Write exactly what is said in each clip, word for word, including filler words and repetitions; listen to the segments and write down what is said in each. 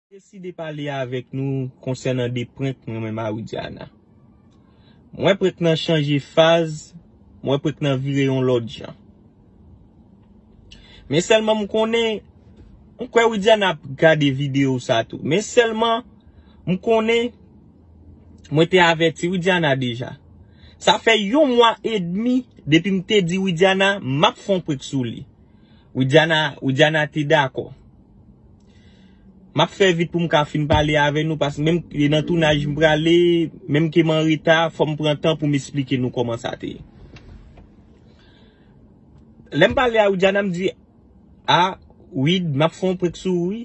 Deside pale avèk nou konsènan de prank mwen menm a Widiana. Mwen prank nan chanje faz, mwen prank nan vire yon lòt jan. Men sèlman m konnen, m kwè Widiana ap gade videyo sa tou. Men sèlman m konnen, mwen te avèti Widiana deja. Sa fè yon mwa edmi depi m te di Widiana m ap fè yon prank sou li. Widiana, Widiana te dakò. M ap fè vit pou m ka fin pale avè nou, paske menm e nan tounaj m prale, menm ke m an reta, fò m pran tan pou m esplike nou kòman sa te ye. Lè m pale a Widiana, m di, a, Wid, m ap fè yon prank sou ou, wi.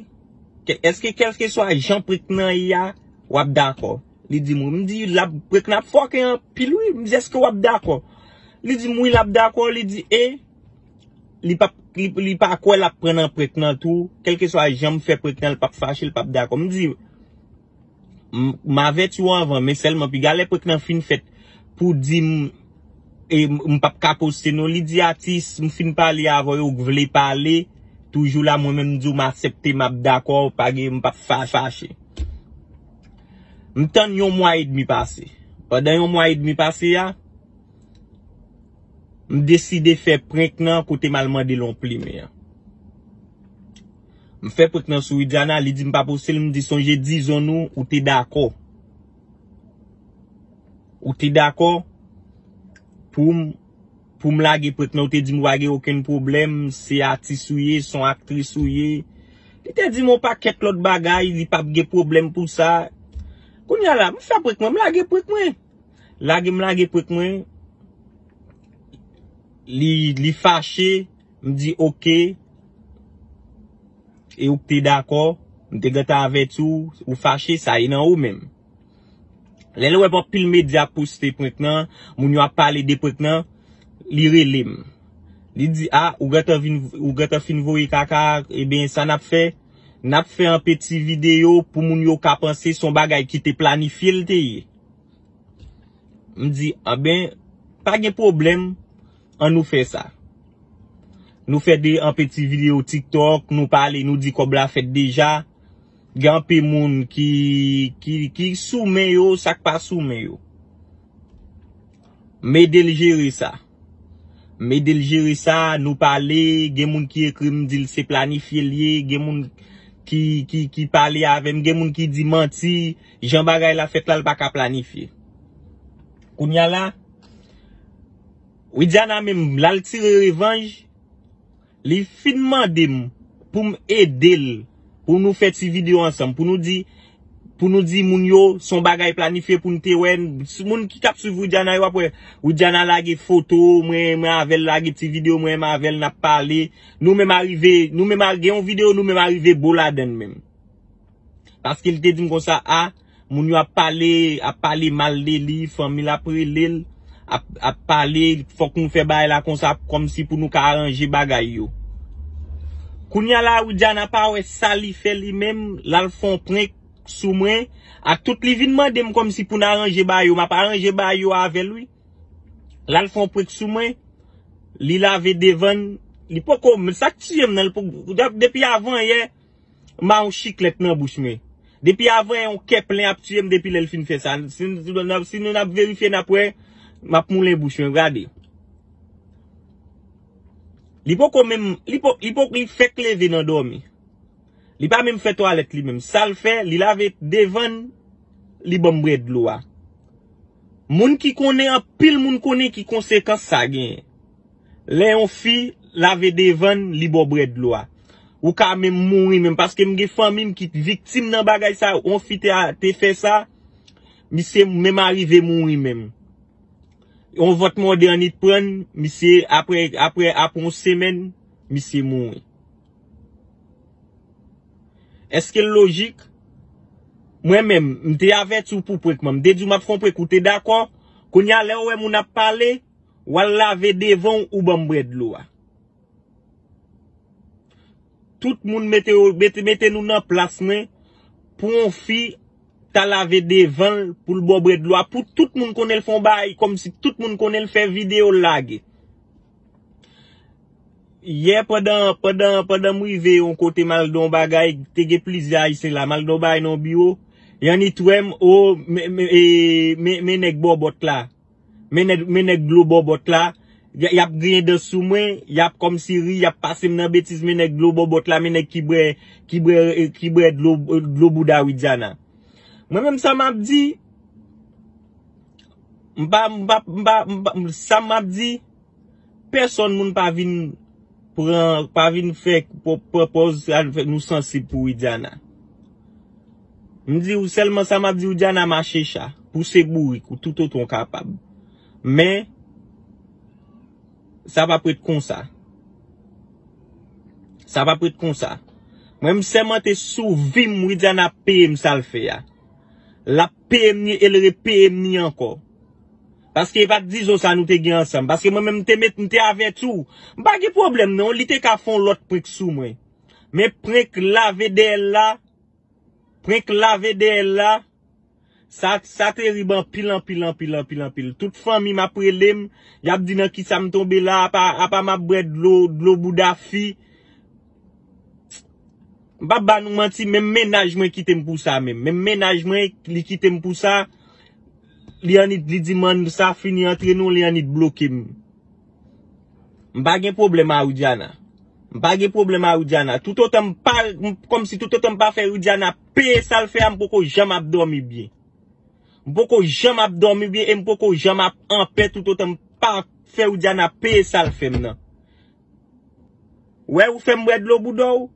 Ke- Èske kèlkeswa jan prank nan ye a, w ap dakò? Li di m, wi. M di, l ap, prank nan ap fòke anpil, wi. M di, èske w ap dakò? Li di m, wi, l ap dakò. Li di, e, li p ap, li, li pa kwè l ap pran nan prank nan tou. Kèlkeswa jan m fè prank nan, l p ap fache, l p ap dakò. M di, m, m avèti w anvan, men sèlman piga lè prank nan fin fèt pou di m, e, m, m p ap ka poste non. Li di, atis, m fin pale avè w, ou vle pale, toujou la, mwen menm m di w m aksepte, m ap dakò, pa gen, m p ap fa- fache. M tann yon mwa edmi pase. Pandan yon mwa edmi pase a, m deside fè prank nan kote m al mande l yon plimen an. M fè prank nan sou Widiana, li di m pa poste l, m di sonje dizon nou, ou te dakò. Ou te dakò pou m, pou m lage prank nan, ou te di m ou pa gen okenn pwoblèm, se atis ou ye, se yon aktris ou ye. Li te di m yon pakèt lòt bagay, li p ap gen pwoblèm pou sa. Kounye a la, m fè prank mwen, m lage prank mwen. Lage m lage prank mwen. Li, li fache, m di oke. E ou te dakò, m te gentan avèti w, ou fache, sa e nan ou menm. Lè l wè anpil medya ap poste prank nan, moun yo ap pale de prank nan, li rele m. Li di, a, ou gentan vin, ou gentan fin voye kaka, ebyen, sa n ap fè, n ap fè yon peti videyo pou moun yo ka panse se yon bagay ki te planifye l te ye. M di, anben, pa gen pwoblèm, ann nou fè sa. Nou fè de, yon peti videyo TikTok, nou pale, nou di kòb la fèt deja. Gen anpil moun ki, ki, ki sou men yo, sa k pa sou men yo. M ede l jere sa. M ede l jere sa, nou pale, gen moun ki ekri m, di l se planifye l ye, gen moun ki, ki, ki pale avè m, gen moun ki di manti, jan bagay la fèt la, l pa ka planifye. Kounye a la, Widiana menm, l al tire revanj, li fin mande m pou m ede l, pou nou fè ti videyo ansanm, pou nou di, pou nou di moun yo, se yon bagay planifye pou n te wè. Moun ki t ap swiv Widiana yo ap wè, Widiana lage foto mwen, mwen avè l, lage ti videyo mwen, mwen avè l, n ap pale. Nou menm arive, nou menm a- gen yon videyo, nou menm arive bo ladann menm. Paske l te di m konsa, a, moun yo ap pale, ap pale mal de li, fanmi l ap rele l, ap, ap pale, fòk nou fè bagay la konsa, kòmsi pou nou ka aranje bagay yo. Kounye a la, Widiana pa wè sa li fè li menm, l al fè yon prank sou mwen, ak tout li vin mande m kòmsi pou n aranje bagay yo, m ap aranje bagay yo avè l, wi. L al fè yon prank sou mwen, li lave devan l, li poko, sa k tiye m nan, li poko, depi avan yè, m a yon chiklèt nan bouch mwen. Depi avan yon kè plen ap tiye m depi lè l fin fè sa. Si, si, n ap- si nou n ap verifye, n ap wè, m ap moulen bouch mwen, gade. Li poko menm, li po, li po, li fèk leve nan dòmi. Li pa menm fè twalèt li menm. Sa l fè, li lave devan l, li ban m bwè dlo a. Moun ki konnen, anpil moun konnen ki konsekans sa genyen. Lè yon fi lave devan l, li ba w bwè dlo a. Ou ka menm mouri menm, paske m gen fanmi m ki viktim nan bagay sa, yon fi te, te fè sa, misye menm arive mouri menm. Yon vòt mòde annit pran l, misye, apre, apre, apre yon semèn, misye mouri. Èske l lojik? Mwen menm, m te avèti w pou prank mwen. M te di w m ap fè yon prank, ou te dakò. Kounye a, lè w wè moun ap pale, w al lave devan w, ou ban m bwè dlo a. Tout moun mete, mete, mete nou nan plas mwen pou yon fi ta lave devan l pou l ba w bwè dlo a. Pou tout moun konnen l fè yon bagay, kòmsi tout moun konnen l fè videyo l lage. Yè pandan, pandan, pandan m rive yon kote m al nan yon bagay, te gen plizyè Ayisyen la, m al nan yon bagay nan yon biwo, y annik wè m, o, men, men, e, men, men nèg bòbòt la. Men nèg, men nèg dlo bòbòt la, y, y ap griyen dan sou mwen, y ap kòmsi ri, y ap pase m nan betiz, men nèg dlo bòbòt la, men nèg ki bwè, ki bwè, ki bwè dlo, dlo bouda Widiana. Mwen menm sa m ap di, m pa, m pa, m pa, m pa, sa m ap di, pèsòn moun pa vin pran, pa vin fè pran pòz nou sansib pou Widiana. M di w sèlman sa m ap di Widiana, mache cha, pouse bourik ou toutotan w kapab. Men, sa p ap ret konsa. Sa p ap ret konsa. Mwen m sèmante sou vi m Widiana ap peye m sa l fè a. L ap peye m ni e l repeye m ni ankò. Paske e pa t dizon sa nou te gen ansanm. Paske mwen menm m te met, m te avèti w. M pa gen pwoblèm non, li te ka fè yon lòt prank sou mwen. Men prank lave dèyè l la, prank lave dèyè l la, sa, sa terib anpil, anpil, anpil, anpil, anpil. Tout fanmi m ap rele m, y ap di nan kisa m tonbe la, apa, apa m ap bwè dlo, dlo bouda fi. M p ap ba nou manti, menm mennaj mwen kite m pou sa menm. Menm mennaj mwen, li kite m pou sa. Li annik, li di m sa fini antre nou, li annik bloke m. M pa gen pwoblèm a Widiana. M pa gen pwoblèm a Widiana. Toutotan m pa, m, kòmsi toutotan m pa fè Widiana peye sa l fè a, m poko janm ap dòmi byen. M poko janm ap dòmi byen e m poko janm ap anpè toutotan m pa fè Widiana peye sa l fè m nan. Wè ou fè m bwè dlo bouda w?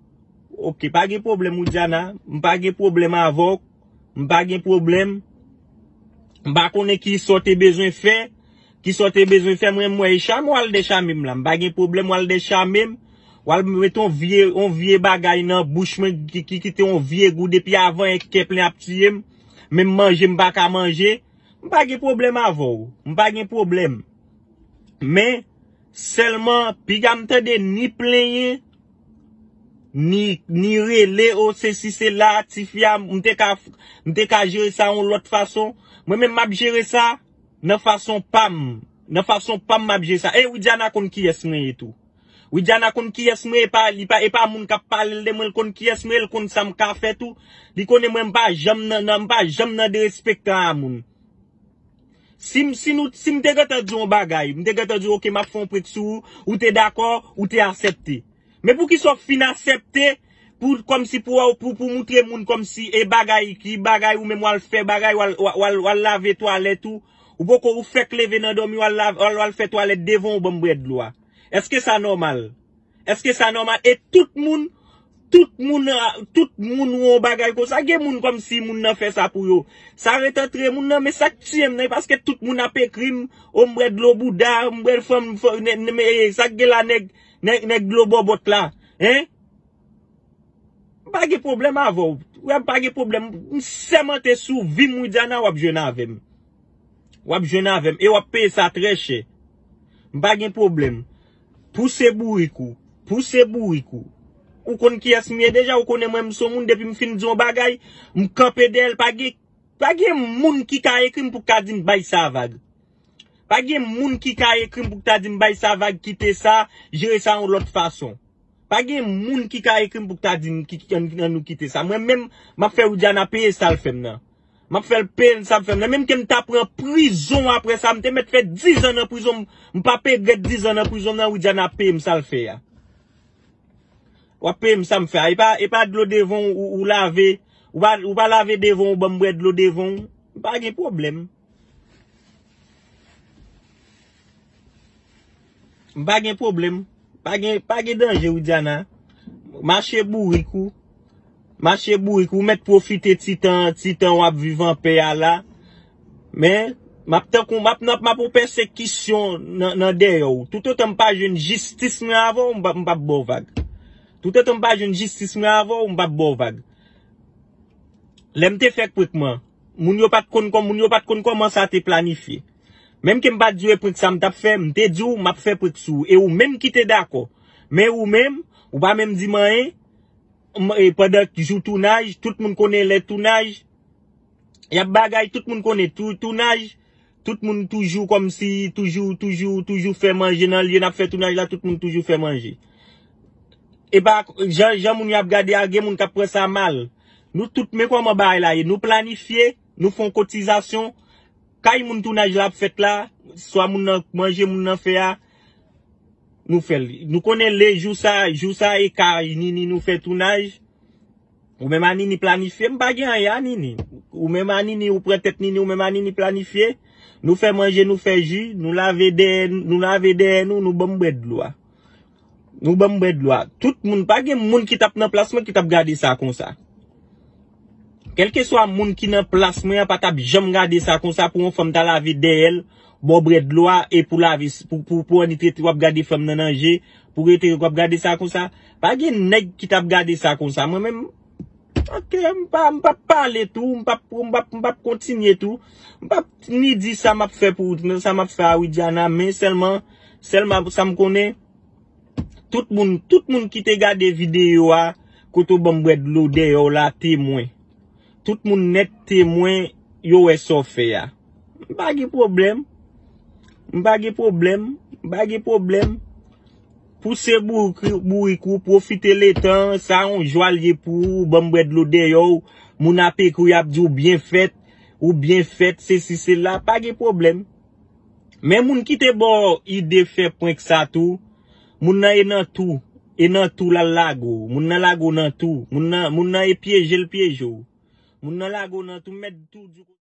Oke, pa gen pwoblèm Widiana. M pa gen pwoblèm avè w. M pa gen pwoblèm. M pa konnen kisa w te bezwen fè. Kisa w te bezwen fè, mwen m wè e chame w al dechame m la. M pa gen pwoblèm w al dechame m. W al met yon vye, yon vye bagay nan bouch mwen ki, ki kite yon vye gou depi avan e kè plen ap tiye m. Menm manje m pa ka manje. M pa gen pwoblèm avè w. M pa gen pwoblèm. Men, sèlman, piga m tande ni plenyen, ni, ni rele, o, sesi, sela, tifi a, m te ka, m te ka jere sa yon lòt fason. Mwen menm, m ap jere sa nan fason pa m. Nan fason pa m, m ap jere sa. E Widiana konn kiyès mwen ye tou. Widiana konn kiyès mwen, e pa, li pa, e pa moun k ap pale l de mwen, l konn kiyès mwen, l konn sa m ka fè tou. Li konnen mwen, m pa janm nan, nan, m pa janm nan derespektan a moun. Si m, si nou, si m te gentan di w yon bagay, m te gentan di w, oke, m ap fè yon prank sou ou, ou te dakò, ou te aksepte. Men poukisa w fin aksepte pou, kòmsi pou, pou, pou moutre moun kòmsi e bagay, ki bagay ou menm w al fè bagay, w al, w al, w al, w al lave twalèt ou, ou poko, ou fèk leve nan dòmi, w al lave, w al, w al fè twalèt devan w ban m bwè dlo a. Èske sa nòmal? Èske sa nòmal? E tout moun, tout moun, a, tout moun wè yon bagay konsa. Gen moun kòmsi moun nan fè sa pou yo. Sa ret antre moun nan, men sa k tiye m nan, e paske tout moun ap ekri m, o m bwè dlo bouda, m bwè fanm, fanm, nè, nè, men, e, sa k gen la nèg, nèg, nèg dlo bòbòt la, en? M pa gen pwoblèm avè w. Wè, m pa gen pwoblèm. M sèmante sou vi m, Widiana, w ap jwenn avè m. W ap jwenn avè m. E w ap peye sa trè chè. M pa gen pwoblèm. Pouse bourik ou. Pouse bourik ou. Ou konn kiyès m ye deja, ou konnen mwen m se yon moun depi m fin di yon bagay, m kanpe dèyè l, pa gen, pa gen moun ki ka ekri m pou ka di m bay sa vag. Pa gen moun ki ka ekri m pou ta di m bay sa vag, kite sa, jere sa yon lòt fason. Pa gen moun ki ka ekri m pou ta di m ki, ki, ann, ann nou kite sa. Mwen menm, m ap fè Widiana peye sa l fè m nan. M ap fè l peye sa l fè m nan. Menm ke m ta pran prizon apre sa, m te mèt fè dizan nan prizon, m, m p ap regrèt dizan nan prizon nan, Widiana peye m sa l fè a. W ap peye m sa m fè a. E pa, e pa dlo devan w, ou, ou lave, ou pa, ou pa lave devan w, ou ban m bwè dlo devan w. M pa gen pwoblèm. M pa gen pwoblèm. Pa gen, pa gen danje, Widiana. Mache bourik ou. Mache bourik ou. Ou mèt pwofite ti tan, ti tan w ap viv anpè a la. Men, m ap tankou, m ap nan, m ap yon pèsekisyon nan, nan dèyè w. Toutotan m pa jwenn jistis mwen avè w, m p ap, m p ap ba w vag. Toutotan m pa jwenn jistis mwen avè w, m p ap ba w vag. Lè m te fè prank mwen, moun yo pa t konn kòm, moun yo pa t konn kòman sa te planifye. Menm ke m pa t di w e prank sa m t ap fè, m te di w m ap fè prank sou ou. E ou menm ki te dakò. Men ou menm, ou pa menm di m anyen. M, e pandan jou tounaj, tout moun konnen lè tounaj, y ap bagay, tout moun konnen tou, tounaj, tout moun toujou kòmsi, toujou, toujou, toujou fè manje nan lye n ap fè tounaj la, tout moun toujou fè manje. E pa jan, jan moun yo ap gade a, gen moun k ap pran sa mal. Nou tout, men kòman bagay la ye. Nou planifye, nou fè yon kotizasyon. Kay moun tounaj la ap fèt la, swa moun nan manje moun nan fè a, nou fè l. Nou konnen le jou sa, jou sa e kay Nini nou fè tounaj. Ou menm a Nini planifye, m pa gen anyen a Nini. Ou menm a Nini, ou pran tèt Nini, ou menm a Nini planifye. Nou fè manje, nou fè ji, nou lave dèyè, nou lave dèyè nou, nou ban m bwè dlo a. Nou ban m bwè dlo a. Tout moun, pa gen moun ki t ap nan plas mwen ki t ap gade sa konsa. Kèlkeswa moun ki nan plas mwen an pa t ap janm gade sa konsa pou yon fanm ta lave dèyè l, ba w bwè dlo a e pou lave, pou, pou, pou annik rete w ap gade fanm nan nan je, pou rete w ap gade sa konsa. Pa gen nèg ki t ap gade sa konsa. Mwen menm, ok, m pa, m p ap pale tou, m p ap, m p ap, m p ap kontinye tou. M p ap ni di sa m ap fè pou, sa m ap fè a Widiana, men sèlman, sèlman sa m konnen, tout moun, tout moun ki te gade videyo a, kote w ban m bwè dlo dèyè w la, temwen. Tout moun nèt temwen, yo wè sa w fè a. M pa gen pwoblèm. M pa gen pwoblèm. M pa gen pwoblèm. Pouse bourik, bourik ou, pwofite letan, sa yon jwa l ye pou ou, ban m bwè dlo dèyè w. Moun ap ekri, y ap di w byen fèt, ou byen fèt, sesi, sela, pa gen pwoblèm. Men moun ki te ba w ide fè prank sa tou, moun nan e nan tou, e nan tou l al lage w. Moun nan lage w nan tou. Moun nan, moun nan e pyeje l pyeje w. Moun nan lage w nan tou, mèt tou di w